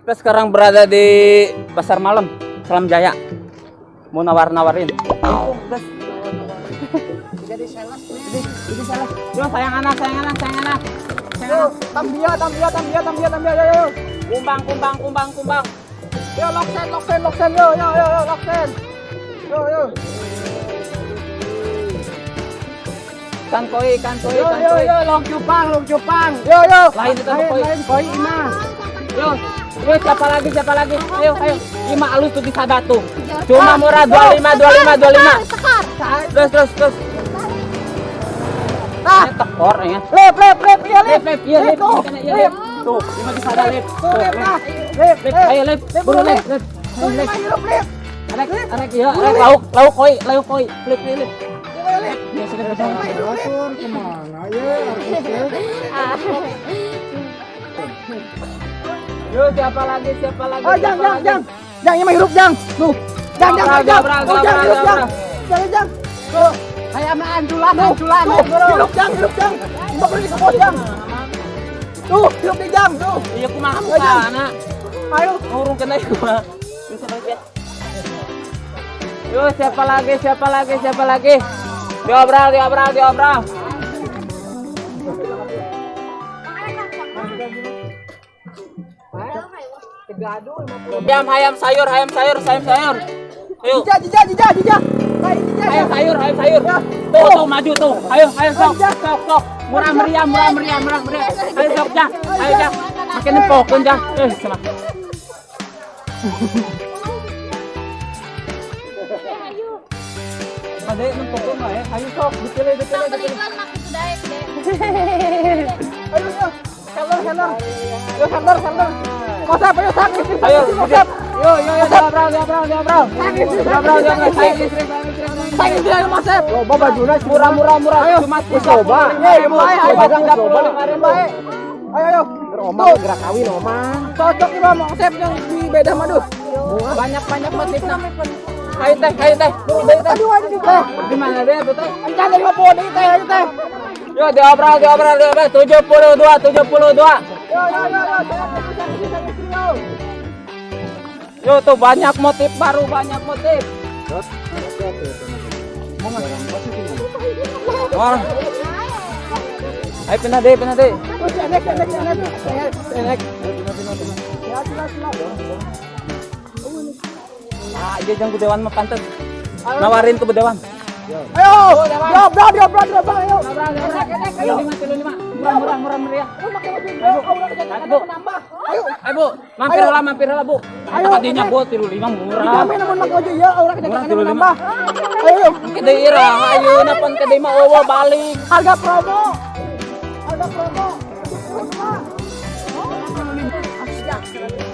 Kita sekarang berada di pasar malam Salam Jaya. Mau nawar-nawarin. Oh, guys. Jadi sales. Jadi sales. Yo, sayang anak, sayang anak, sayang anak. Yo, tambia, tambia, tambia, tambia, tambia, yo, yo. Kumbang, kumbang, kumbang, kumbang. Yo, loksen, loksen, loksen, yo, yo, yo, yo, loksen. Yo, yo. Ikan koi, ikan koi, yo, ikan yo, koi. Yo, long cupang, long cupang. Yo, yo. Lain itu lain, koi. Lain koi imah. Yo, yo, siapa lagi, siapa lagi? Ayo, ayo. Ima alus tuh bisa datung. Cuma murah 25, 25, 25. Terus, terus, terus. Nah, ini tekor ya. Lep, lep, lep, iya lep, lep, iya lep, tuh, iya lep. Tuh, lima bisa ada lep. Tuh, lep, ah. Lep, lep, ayo lep, buru lep, lep, lep, lep, arek, arek, iya, arek, lauk, lauk koi, lauk koi, lep, lep, lep. Lep, Ya sudah bisa. Kemana ya? Yo, siapa lagi, siapa lagi? Oh, jang, jang, jang, jang, ini mah hirup jang, tuh, jang, jang, jang, oh, jang, hirup jang, jang, jang, tuh. Kayak sama anjulan, anjulan, hirup jang, hirup jang, mau beli kebun jang, tuh, hirup di jang, tuh. Iya, kumaha muka anak. Ayo, ngurung kena kumaha. Yo, siapa lagi, siapa lagi, siapa lagi? Diobral, diobral, diobral. Ayam, ayam sayur, ayam sayur, ayam sayur. Ayo. Jijak, jijak, jijak, jijak. Ayam sayur, ayam sayur. Tuh, tuh maju tuh. Ayo, ayo sok, sok, sok. Murah meriah, murah meriah, murah meriah. Ayo sok, jah. Ayo jah. Makin nempokeun jah. Eh, sama. Ade nempokeun wae. Ayo sok, dipilih, dipilih, dipilih. Ayo, yo. Hello, hello. Yo, hello, hello. Kosep, ayo sang istri. Ayo, kosep. Yo, yo, yo, diobral, diobral, diobral. Sang istri, diobral, diobral. Sayang istri, sayang istri. Sang istri ayo Masep. Loba bajuna murah, murah, murah. Ayo, cuma coba. Ye, bae, ayo 35.000. Bae. Ayo, ayo. Oma gerak kawin oma. Cocok nih Bang Masep yang di beda mah duh. Banyak-banyak motifnya. Ayo teh, ayo teh. Aduh, aduh, teh. Gimana deh tuh teh? Encan dari 50 deui teh, ayo teh. Yo, diobral, diobral, diobral. 72, 72. Yo, yo, yo, yo. Sang istri, sang istri, yo. Yo tuh banyak motif baru, banyak motif. Wah. Ayo pindah deh, pindah deh. Terus enek, enek, enek, enek. Enek. Ah, iya jangan budewan mah pantes. Nawarin ke budewan. Ayo, diobral, diobral, diobral, ayo. Enek, enek, ayo. 5, 5. Murah, murah, murah meriah. Ayo, nambah. Ayo. Ayo, Bu. Mampir lah, mampir lah, Bu. Ayo, tadinya Bu 35 murah. Dijamin namun make ojek ya, urang kita nambah. Ayo. Ke ira, ayo napon ke deui mah eueuh balik. Harga promo. Harga promo.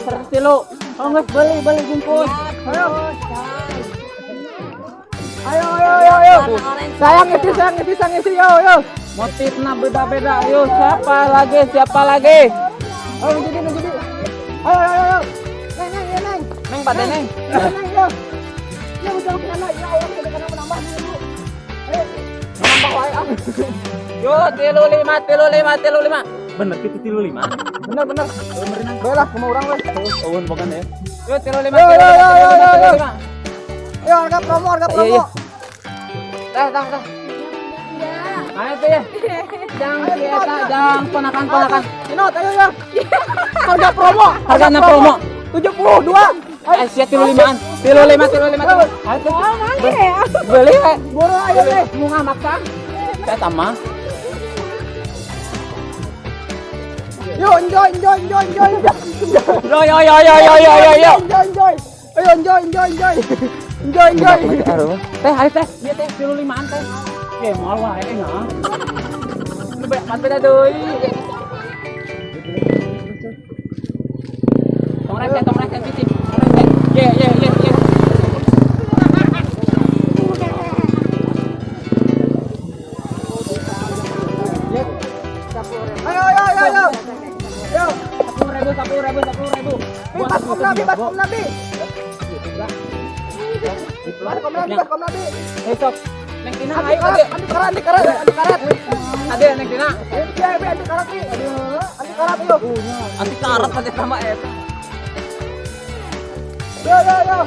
100 kilo. Oh, nggak beli, beli bungkus. Ayo. Ayo, ayo, ayo, ayo. Sayang istri, sayang istri, sayang istri, yo, yo. Motifnya beda-beda. Ayo, siapa lagi? Siapa lagi? Ayo, jadi, jadi. Ayo, ayo, ayo. Neng, neng, ya, neng. Neng, pada neng. Neng, yo. Ya, udah kena, ya Allah, udah kena menambah dulu. Ayo, menambah wae ah. Yo, 35, 35, 35. Bener gitu 35. Bener, bener. Baiklah, sama orang weh. Oh, bukan ya. Yo, 35, Yo, yo, yo, yo, yo. 35. Yo, harga promo, harga promo. Dah, dah, dah. Ayo tuh ya. Jang, kita, jang, ponakan, ponakan. Inot, ayo ya. Harga promo, harga promo. 72. Ayo, siap 35-an. 35, 35. Ayo tuh. Beli, buru ayo deh. Bunga maksa. Saya sama. Yo, enjoy, enjoy, enjoy, enjoy. Yo, yo, yo, yo, yo, yo, yo, yo. Enjoy, enjoy. Ayo, enjoy, enjoy, enjoy. Enjoy, enjoy. Teh, ayo teh. Iya teh, 35-an teh. Eh, moal wae nah. Lu banyak beda deui. Tong rese, tong rese titip. Tong rese. Ye, ye, ye, ye. Ayo, ayo, ayo, ayo. Yo, 10.000, 10.000, 10.000. Bebas kom nabi, bebas kom nabi. Bebas kom nabi, bebas kom nabi. Besok Neng Tina, ayo ade. Anti karat, anti karat, anti karat. Ade Neng Tina. Iya, anti karat nih. Anti karat yuk. Anti karat pada sama eta. Yo yo yo.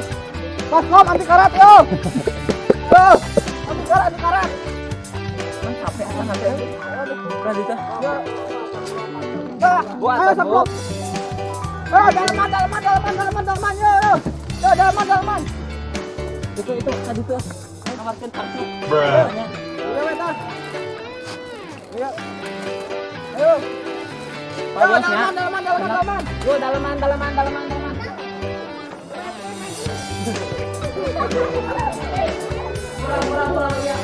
Baskom anti karat yo. Yo. Anti karat, anti karat. Kan capek apa nanti? Berarti itu. Ah, Bu, ayo atas, Bu. seblok. Ayo dalaman, dalaman, dalaman, dalaman, dalaman. Yo yo. Yo dalaman, dalaman. Itu tadi tuh. Nawarkeun kartu. Yo weta. Yo. Ayo. Yo Bagus, ya. dalaman, dalaman, dalaman, dalaman. Yo dalaman, dalaman, dalaman, dalaman. Murah, murah, murah ya.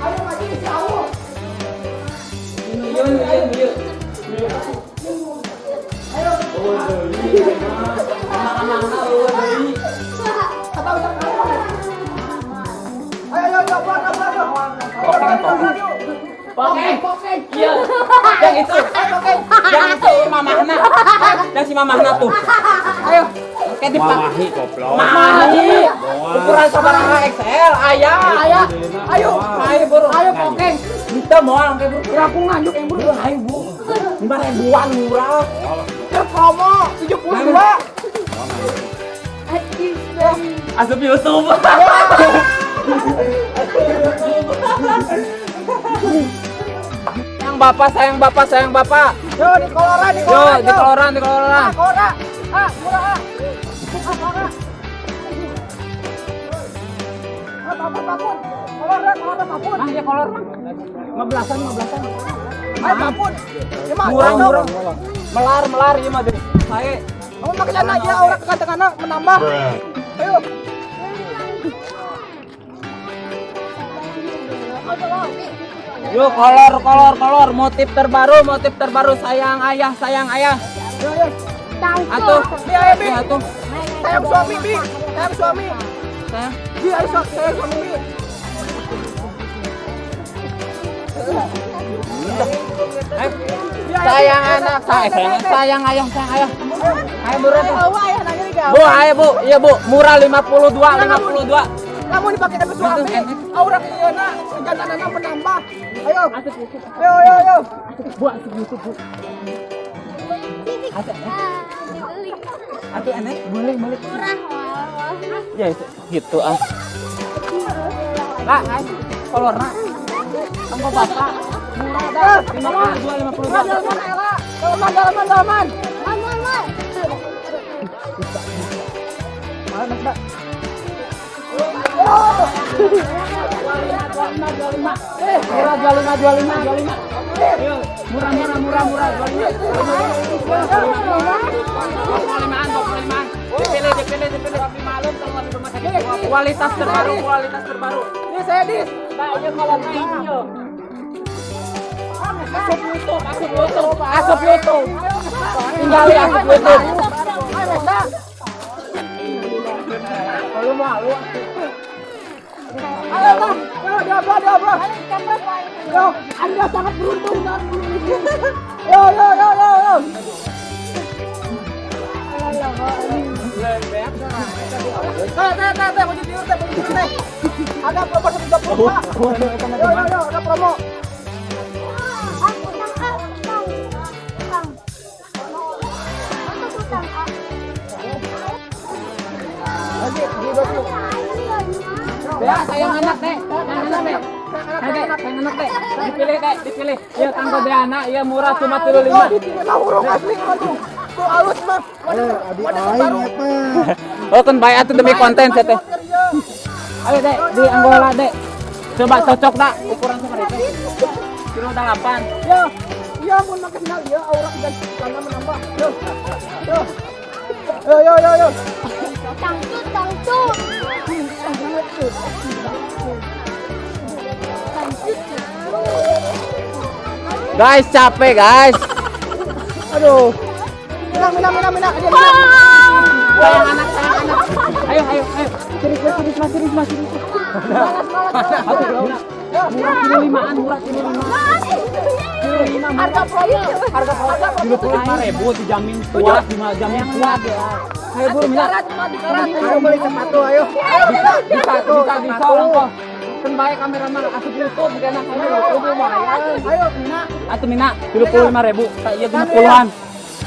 Ayo maju jauh. Yuk, yuk, yuk. Ayo. Ayo ayo ayo buat buat ayo. Oke, iya. Yang itu, yang si mamahna, yang si mamahna tuh. Ayo. Kayak dipak. Mamahi goblok. Mamahi. Ukuran sabaraha XL, ayah. Ayo. Ayo. Ayo buru. Ayo pokeng. Kita mau kayak buru. Aku nganjuk yang buru. Ayo bu. 5 ribuan murah. Ke promo 72. Asup YouTube. Sayang bapak, sayang bapak, sayang bapak. Yo di koloran, di Yo, koloran. di koloran, di koloran. Ah, kora. Ah, murah ah. Ah, kora. Ah, papun, papun. Kolor, kolor, papun. Ah, ya kolor mah. 15-an, 15-an. Ayo papun. Ya, mah, Murah, cocok. murah. Melar, melar ieu mah deh. Saya Kamu pakai celana ya, orang kegantengan menambah. Ayo. Yuk, kolor, kolor, kolor, motif terbaru, sayang ayah, sayang ayah. Yo, yo. Atuh, Bi, ayo, Bi. atuh. Sayang suami, Bi. Sayang suami. Sayang. Bi, ayo sayang suami, Bi. Ayo. Bi, ayo, Bi. Sayang anak, sayang, sayang, sayang ayah, sayang ayah. Ayo murah tuh. Ayo, nanya nih, Bu, ayo Bu, iya Bu, murah 52, 52. Kamu dipakai sama suami, aura kenyana, kejantanannya menambah. Ayo, Asup YouTube. ayo, ayo, ayo. Bu, asup YouTube, Bu. Asup, atuh enek, boleh, boleh. Ya itu, gitu ah. Lah, ayo, kolorna. Tunggu bapak. Murah dah. 52, 52. Dalaman, Ella. Dalaman, dalaman, dalaman. Mana, Mbak? 25, murah 25, 25, 25. Murah, murah, murah, murah, 25. 25-an, 25-an. Dipilih, dipilih, dipilih. Maklum kalau di rumah sakit. Kualitas terbaru, kualitas terbaru. Ini saya dis. Nah, iya kalau ini yo. Asup YouTube, asup YouTube, asup YouTube. Tinggali asup YouTube. Ayo, Mbak. Malu malu. Ayo, Mbak. Ayo, diablo, diablo. Yo, Anda sangat beruntung saat memiliki. Yo, yo, yo, yo, yo. Teh, teh, teh, teh, mau tidur, teh, mau tidur, teh. Ada promo 130, Pak. Yo, yo, yo, ada promo. Lagi, beli baju. Ya, sayang anak deh, sayang anak deh. Ayo, deh, sayang anak deh. Dipilih deh, dipilih. Iya, kanggo deh anak, iya murah cuma 35. Oh, di sini mah huruf asli aduh. Tuh halus mah. Eh, adi Wadah aing baru. eta. Oh, kan baik atuh demi konten saya teh. Ayo deh, di Angola deh. Coba cocok dak ukuran seperti itu. Kilo 8. Ya, ya mun make sendal ya aura kegantengan menambah. Yo. Yo. Yo yo yo yo. Tangcut, tangcut. Guys, capek guys. Aduh. Mina mina mina mina. Dia, mina. Sayang anak, sayang anak. Ayo, ayo, ayo. Serius, serius, mas, serius, mas, serius. Malas malas. Aduh, murah, murah kilo limaan, murah kilo lima. Kilo lima, murah. Harga promo. Harga Harga promo. 25 ribu dijamin kuat, dijamin kuat. Ayo buru, Mina. Karat cuma di karat. Ayo beli sepatu ayo. Ayo Mina. Bisa, bisa, bisa orang kok. Kan baik kameraman asup YouTube, bukan anak YouTube lumayan. Ayo Mina. Atuh Mina, 35 ribu, tak iya 60-an.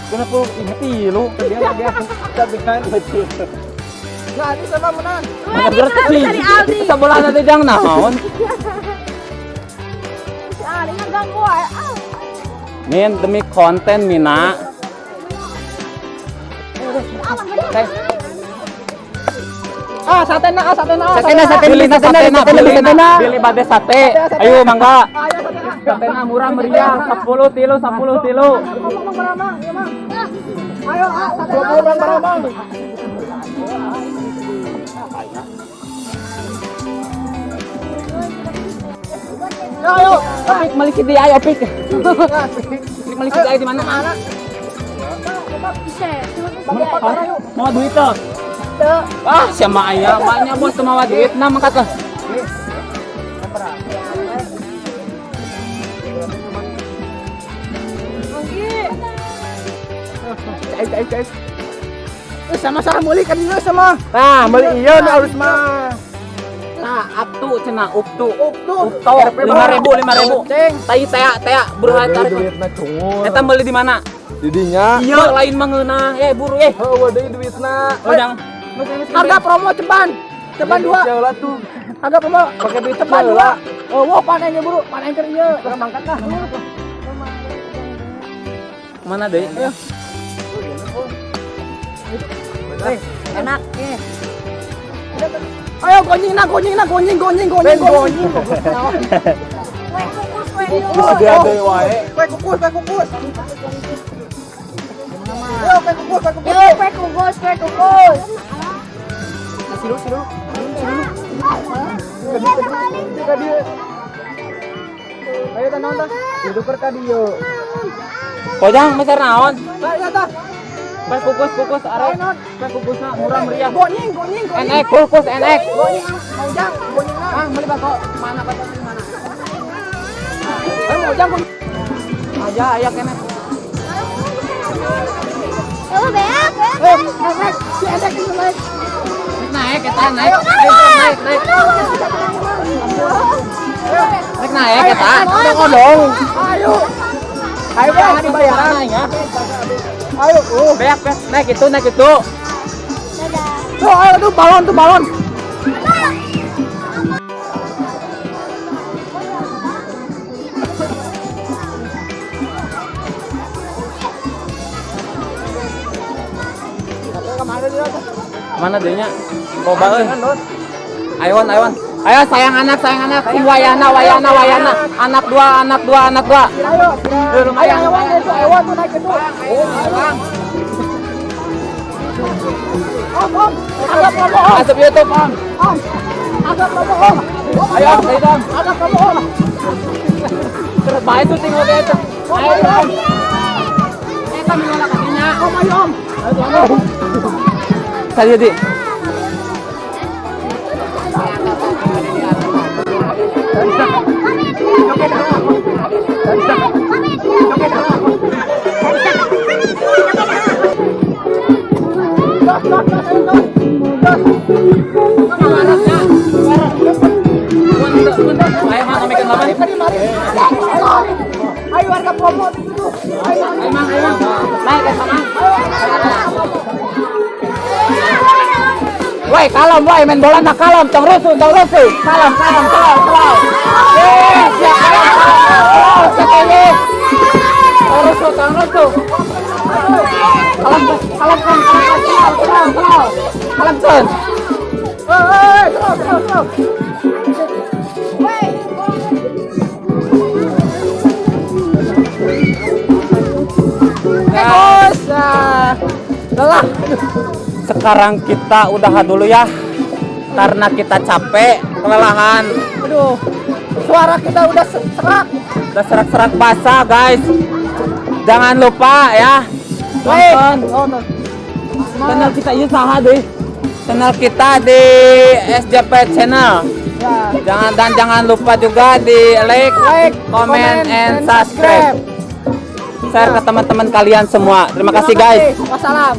Kenapa ini tilu? Sabihan kecil. Nah, ini sama menang. Berarti Cari Aldi. Sebelah nanti jangan naon. Si Aldi ngeganggu wae. Ah. Min demi konten Mina. Teh. Ah, satena, ah, satena, ah, Satena, satena, beli satena, beli satena, beli bade sate. Ayo mangga. Ayo satena. Satena murah meriah, 10 tilu, 10 tilu. Ngomong Mang Baramang, ya Mang. Ayo, ah, satena. 20 Bang Baramang. Ya, ayo. Opik meuli di ayo opik. Meuli di ayo di mana? Bisa. Mau duit tuh? Ah, siapa ayah? Maknya bos teu mawa duit nah mangkat lah. Cai cai cai. Eh, sama sama meuli kan ieu sama. Nah, beli iya nu harus mah. Nah, aptu cenah uptu. Uptu. Upto 5000 5000. Ceng. Tai tea tea buruan tarik. Duitna cungur. Eta meuli di mana? Didinya. Iya, lain mengeunah. Eh, buru eh. Heueuh deui duitna. Oh, jangan. Harga promo ceban. Ceban dua. Heula tuh. Harga promo Pakai duit ceban heula. dua. Oh, wah panen buru, panen keur ieu. Urang mangkat lah. Mana deui? Enak. Eh. Ayo gonjing nah, gonjing nah, gonjing, gonjing, gonjing, gonjing. Kue kukus, kue Geus kukus. deui wae. Kue kukus, kue kukus. Ayo kue kukus, kue kukus. Yo, kue kukus, kue kukus. Silu, silu. Ka dieu. Ayo tenang tah. Itu per ka dieu. Kojang meser naon? Ayo tah. Kue kukus kukus arek. Kue kukusna murah meriah. Gonjing, gonjing, gonjing. Enek kukus enek. Gonjing, mau jang, gonjing nah. Ah, beli bako mana bako di mana? Ayo mau jang, gonjing. Aja aya kene. Oh, beak. Eh, naik, naik. Si enek itu naik. Naik eta naik. Naik naik. Naik naik eta. Odong. Ayo. Ayo Bang, dibayaran. Naik ya. Ayo, Beak beak naik itu naik itu. Dadah. Tuh, ayo tuh balon tuh balon. Mana deunya? Loba euy. Ayoan ayoan. Ayo sayang anak sayang anak. Wayana wayana wayana. Anak dua anak dua anak dua. Ayo. Ayo, ayo, itu, ayo tuh naik itu. Bang. Om, om. Agak promo, om. Masuk YouTube, Om. Om. Agak promo, om. Om, Ayo, om. ayo, Om. Agak promo, om. Terus bae syuting oge itu. Om, Ayo, ayo, Om. om. Eta minona kadinya. Om, ayo, om. Tadi di. Dos, dos, dos, ayo, dos. Dos. Ayo, Mang, ngomongin lawan. Mari, mari. Ayo warga promo itu. Ayo, Ayo, Mang, ayo, Mang. Naik ke sana. Woi, kalem, woi, main bola nak kalem, tong rusuh, tong rusuh. Kalem, kalem, slow, slow. Yes, ya, kalem, kalem, slow, sekali. Tong rusuh, tong rusuh. Kalem, kalem, kalem, kalem, slow, slow, slow. Kalem, Sun. Eh, slow, slow, slow. Guys, lelah. Sekarang kita udahan dulu ya, karena kita capek, kelelahan. Aduh, suara kita udah serak. Udah serak-serak basah, guys. Jangan lupa ya, nonton channel kita ini saha deh. Channel kita di SJP Channel. Ya. Jangan dan jangan lupa juga di like, Like, comment, and subscribe. Share ke teman-teman kalian semua. Terima kasih guys. Wassalam.